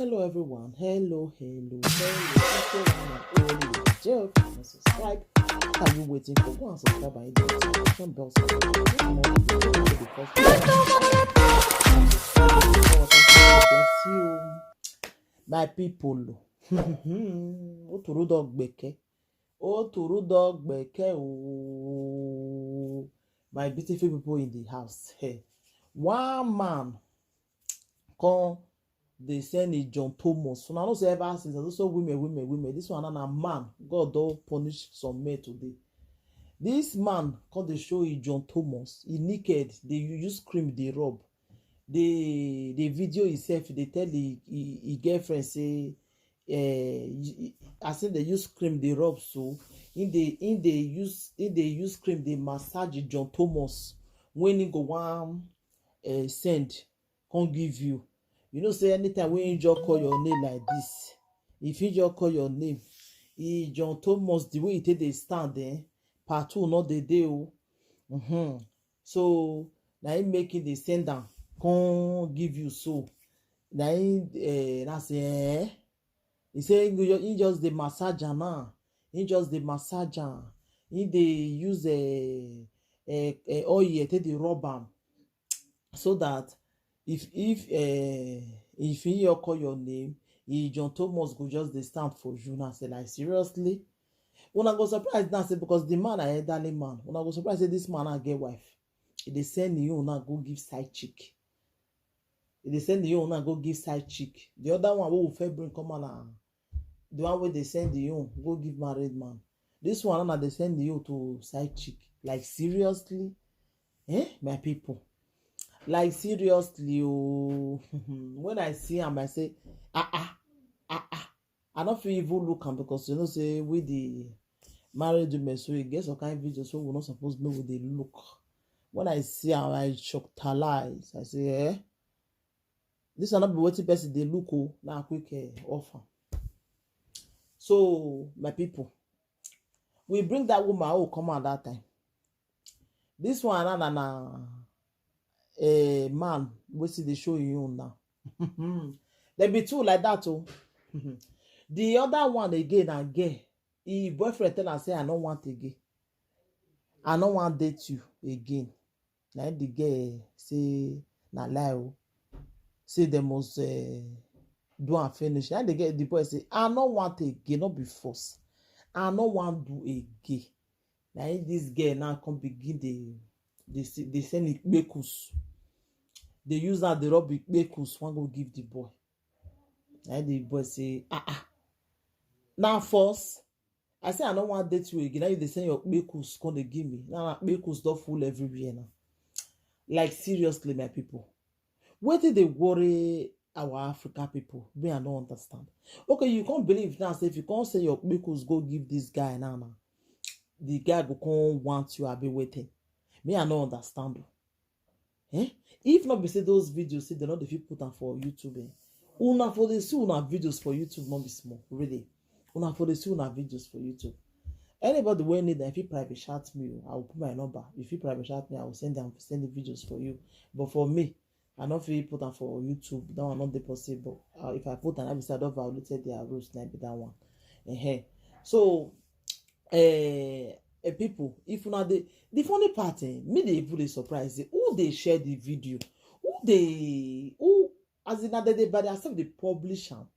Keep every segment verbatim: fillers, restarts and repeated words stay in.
Hello everyone, hello, hello, hello, hello, hello, hello, hello. Subscribe. What are you waiting for? Go and subscribe and hit the notification bell so that you get more videos. You will be the first to know. Bless you, my people. Otoro dog gbeke. Otoro dog gbeke. Oh, my beautiful people in the house. Hey, one man come dey send e John Thomas. Una know say ever since, I also women, women, women. This one na man. God don punish some men today. This man come dey show e John Thomas. He naked. Dey u- use cream dey rub. The the video himself dey tell the e e girlfriend say, eh, y- y- as if dey use cream dey rub, so he dey he dey use he dey use cream dey massage John Thomas when he go wan, eh, send come give you. You know say anytime wey he just call your name like this, if he just call your name, he John Thomas, the way he take dey stand, eh, part two no dey dey o. Mm-hmm. So na him make him dey send am come give you. So na him, eh, na say, eh, he say he go ju- he just dey massage am now. He just dey massage am. He dey use, eh, eh, eh, oil take dey rub am, so that if if eh, if he hear call your name, he John Thomas go just dey stand for you now. Say like, seriously, una go surprise now say, because the man na elderly man, una go surprise say this man na get wife. He dey send you now go give side chick. He dey send you now go give side chick. The other one wey we fit bring come out na the one wey dey send you go give married man. This one na dey send you to side chick. Like, seriously, eh, my people. Like, seriously, oh. When I see am, I say, ah ah, ah ah. I no fit even look am, because you know say we the married women, so e get some kind videos wey we no suppose make we dey look. When I see am, I shock talize. I say, eh, this one no be wetin person dey look o. Na quick, eh, offer. So my people, we bring that woman, oh, come out that time. This one na na na a man wey still dey show him own now. There be two like that, oh. The other one again, na girl. Him boyfriend tell am say, I no want again. I no want date you again. Na him the girl say na lie, oh. Say they must, eh, do am finish. Na him the girl, the boy say, I no want again, no be force. I no want do again. Na him this girl now come begin dey dey s- dey send ikpekus. Dey use am dey rub ikpekus, wan go give the boy. Na him the boy say, ah ah, na force. I say I no wan date you again. Now you dey send your kpekus come dey give me. Now na kpekus don full everywhere now. Like, seriously, my people, wetin dey worry our African people? Me, I no understand. Okay, you can't believe now say if you can't send your kpekus go give this guy now, now the guy go come want you, abi wetin? Me, I no understand o. Eh? If not be say those videos say they no dey fit put am for YouTube, eh? Una for dey see una videos for YouTube, no be small, really. Una for dey see una videos for YouTube. Anybody wey need them, if you private chat me, oh, I will put my number. If you private chat me, I will send them, send the videos for you. But for me, I no fit put am for YouTube. That one not dey possible. Uh, if I put am, I be say I don violated their rules. Na be that one. Uh-huh. So, eh, eh, people, if una dey, the funny part, eh, me dey even dey surprise. Say, who dey share the video? Who dey, who, as in, na they dey by themselves dey publish am.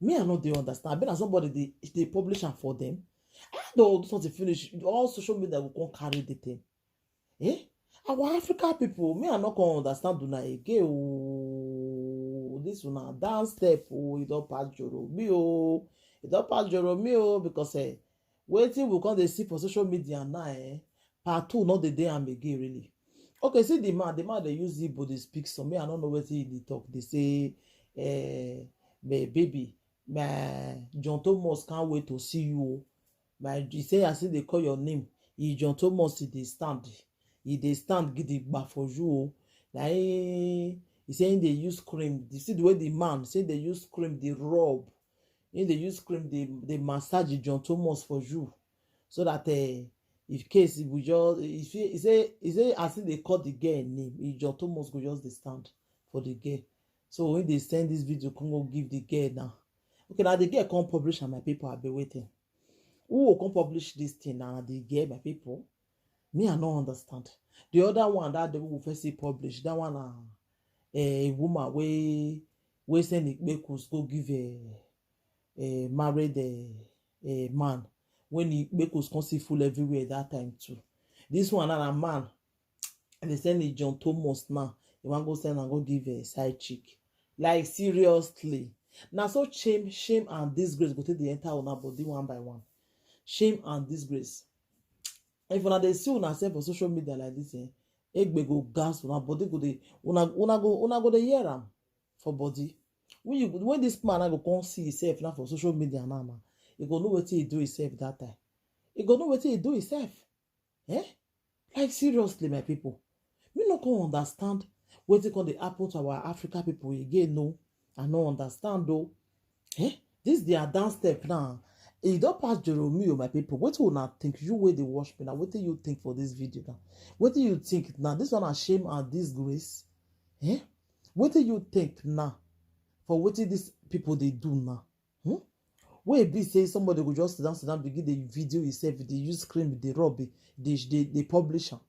Me, I no dey understand. Abi na somebody dey dey publish am for them. I don do something finish. All social media go come carry the thing. Eh? Our African people, me, I no come understand una again. Oh, this una down step. Oh, e don pass Joromi. Oh, e don pass Joromi. Oh, because, eh, wetin we come dey see for social media now, eh, part two no dey dey am again, really. Okay, see the man, the man dey use Igbo dey speak some. Me, I no know wetin he dey talk. Dey say, eh, my baby, my John Thomas can't wait to see you. Oh. My, he say, I see they call your name. He John Thomas, he dey stand. He dey stand gidigba for you. Oh. Na he, he say he dey use cream. You see the way the man say they use cream, they rub. He dey use cream, they, they massage John Thomas for you. So that, eh, if case we just, if he, he say, he say, as he dey call the girl name, he John Thomas go just dey stand for the girl. So when they send this video, come go give the girl now. Okay, now the girl come publish and my people have been waiting. Who will come publish this thing now? The girl, my people. Me, I no understand. The other one that they will first see publish, that one uh, a woman way way send the kpekus go give a, a married a, a man when the kpekus come see full everywhere that time too. This one and a man and they send the John Thomas now. He want go send and go give a side chick. Like seriously. Now so shame, shame and disgrace go take the entire una body one by one. Shame and disgrace. If una dey see una sef for social media like this, eh, egbe go gas una body go dey una una go una go dey hear am for body. When you when this man now go come see himself now for social media now now, he go know wetin he do himself that time. He go know wetin he do himself. Eh? Like seriously, my people, me no come understand wetin come dey happen to our Africa people again. No, I no understand though. Eh? This their dance step now. E don pass Jeromeo, my people. Wetin una think? You wey dey watch me now, wetin you think for this video now? Wetin you think now? This one na shame and disgrace. Eh? Wetin you think now for wetin these people dey do now? Hmm? Wey e be say somebody go just sit down, sit down, begin dey video himself, dey use cream, dey rub, dey dey dey publish am.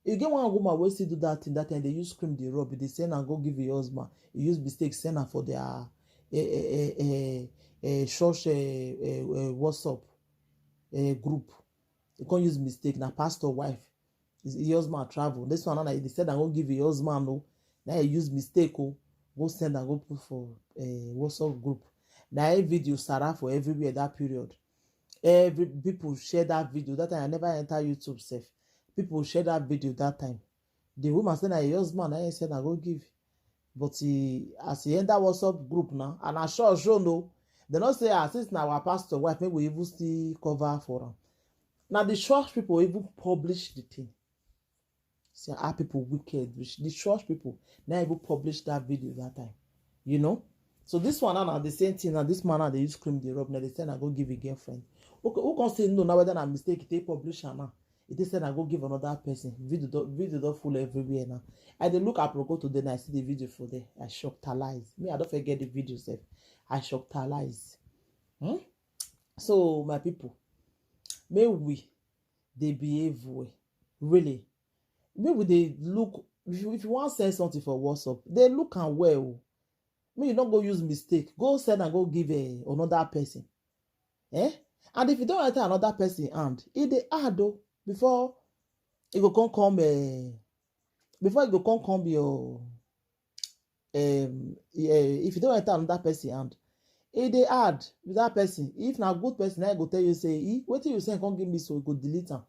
E get one woman wey still do that thing that time, dey use cream, dey rub, dey send am go give her husband. E use mistake send am for their eh, eh, eh, eh, eh, church eh, eh, eh, WhatsApp eh, group. E come use mistake, na pastor wife. His, his husband travel. This one now, he dey send am go give his husband o. Now he use mistake o, go send am go put for eh, WhatsApp group. Na him video sara for everywhere that period. Every people share that video. That time I never enter YouTube sef. People share that video that time. The woman say na her husband na him send am go give. But he, as he enter WhatsApp group now, and I sure sure no, they no say ah since na our pastor wife make we even still cover for am. Na the church people even publish the thing. See how people wicked reach. The church people na even publish that video that time. You know? So this one now na the same thing. Now this man now dey use cream dey rub. Now they send am go give a girlfriend. Okay, who can say no now whether na mistake they publish am now? It is send am go give another person. Video don video don full everywhere now. I dey look Aproko today now. I see the video for there. I shock talize. Me, I don't forget the video sef. I shock talize. Hmm? So my people, may we dey behave well. Really, make we dey look. If you, if you wan send something for WhatsApp, dey look am well o. Make you no go use mistake go send am go give eh, another person. Eh? And if you don enter another person hand, e dey hard o before e go come come eh, before e go come come your um, eh, if you don enter another person hand, e dey hard with that person. If na good person, na go tell you say, e wetin you send come give me, so e go delete am.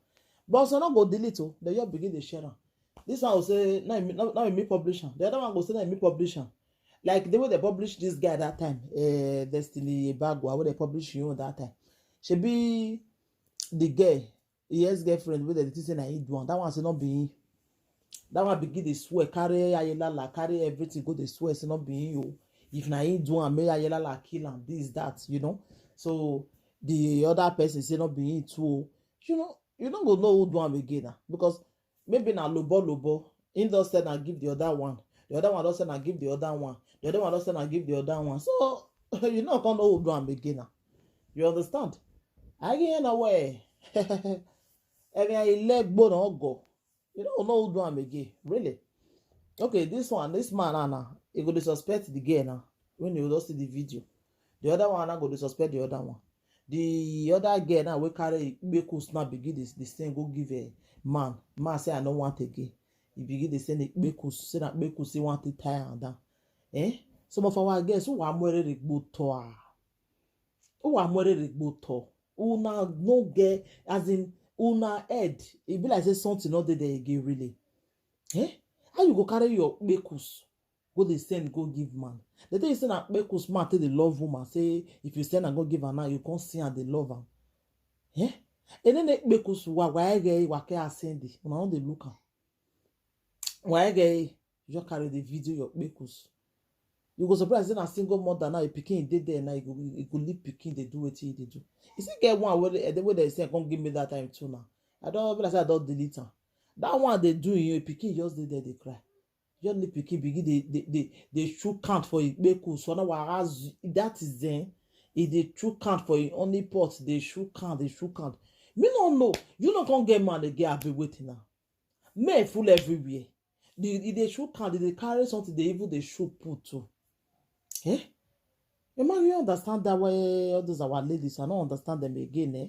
But some no go delete o, dem just begin dey share am. This one go say na me, na me publish am. The other one go say na me publish am. Like the way they publish this guy that time, uh, Destiny Ebagwa, wey they publish you that time. She be the girl, his ex-girlfriend, wey they think say na he do am. That one say no be him. That one begin dey swear, carry ayelala, carry everything, go dey swear say no be him o. If na him do am, make ayelala kill am, this, that, you know. So the other person say no be him too o. You know, you no go know who do am again na, because maybe na lobo lobo, him don send am give the other one, the other one don send am give the other one, the other one don send am give the other one. So you no come know who do am again na. You understand? Agi yẹn na wẹ̀ ẹ̀rìn àìlẹ́gbọ̀n náà gọ̀. You no know who do am again, really. Okay, this one, this man now, now, he go dey suspect the girl now. When you don see the video, the other one now go dey suspect the other one. The other girl now wey carry kpekus now begin this this thing go give a man. Man say I no want again. He begin dey send the kpekus, say na kpekus he want to tie am down. Eh? Some of our girls who are more regbo to ah. Who are more regbo to? Una no get, as in, una head. E be like say something no dey there again, really. Eh? How you go carry your kpekus go dey send go give man? They tell you say na kpekus man take dey love woman. Say if you send am go give am now, you come see am dey love am. Eh? And then the kpekus wa wa ege wa ke asendi. Una no dey look am. Wa ege you just carry the video your kpekus. You go surprise say na single mother now, your pikin dey there now, you go you go leave pikin dey do wetin you dey do. You still get one wey dey wey dey send come give me that time too now. I don be like say I don delete am. That one dey do you, your pikin just dey there dey cry. Just leave pikin begin dey dey dey dey shook hand for im kpeku. So now I ask you, that is then e dey shook hand for im only pot, dey shook hand, dey shook hand. Me no know. You no come get man again, abi wetin na? Men full everywhere. The e dey shook hand, e dey carry something, dey even dey shook put too. Eh? Emma, you understand that way all those our ladies, I no understand them again, eh?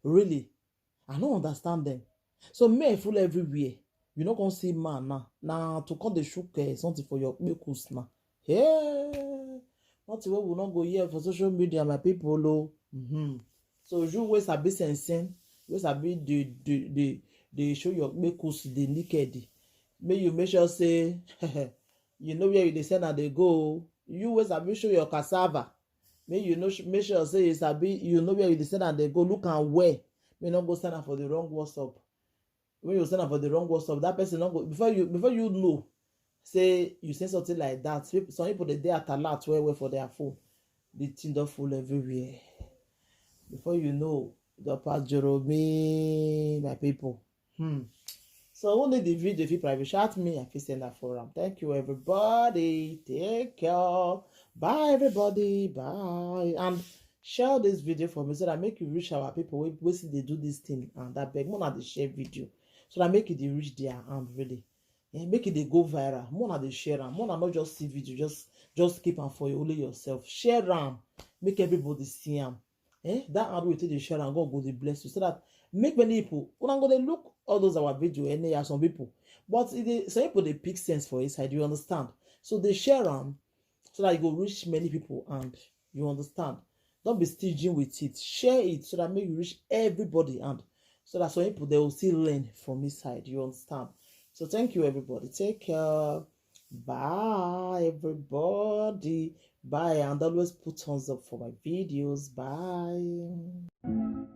Really, I no understand them. So men full everywhere. You no come see man now. Now to come dey shook eh, something for your kpekus now. Hey, nothing wey we no go hear for social media, my people. Oh. Mm-hmm. So you wey sabi sense, wey sabi dey dey dey dey show your kpekus dey naked. Make you make sure say you know where you dey send am dey go. You wey sabi show your cassava, make you know make sure say you sabi you know where you dey send am dey go. Look am well. Make you no go send am for the wrong WhatsApp. When you send am for the wrong WhatsApp, that person no go before you before you know say you send something like that. Some people dey dey at alert well well for their phone. The thing don full everywhere. Before you know, e don pass Jerome, my people. Hmm. So only the video fit private chat me, I fit send that for am. Thank you, everybody. Take care. Bye, everybody. Bye. And share this video for me so that make you reach our people wey wey still dey do this thing and that beg. Una dey share video so that make e dey reach their hand really. Eh, make e dey go viral. Una dey share am. Una no just see video, just just keep am for only yourself. Share am. Make everybody see am. Eh, that hand wey you take dey share am, God go dey bless you so that make many people una go dey look all those our video anyhow. Some people, but e dey some people dey pick sense for inside. You understand? So dey share am so that e go reach many people and you understand. Don't be stingy with it. Share it so that make you reach everybody and so that some people they will still learn from inside. You understand? So thank you everybody. Take care. Bye everybody. Bye and always put thumbs up for my videos. Bye.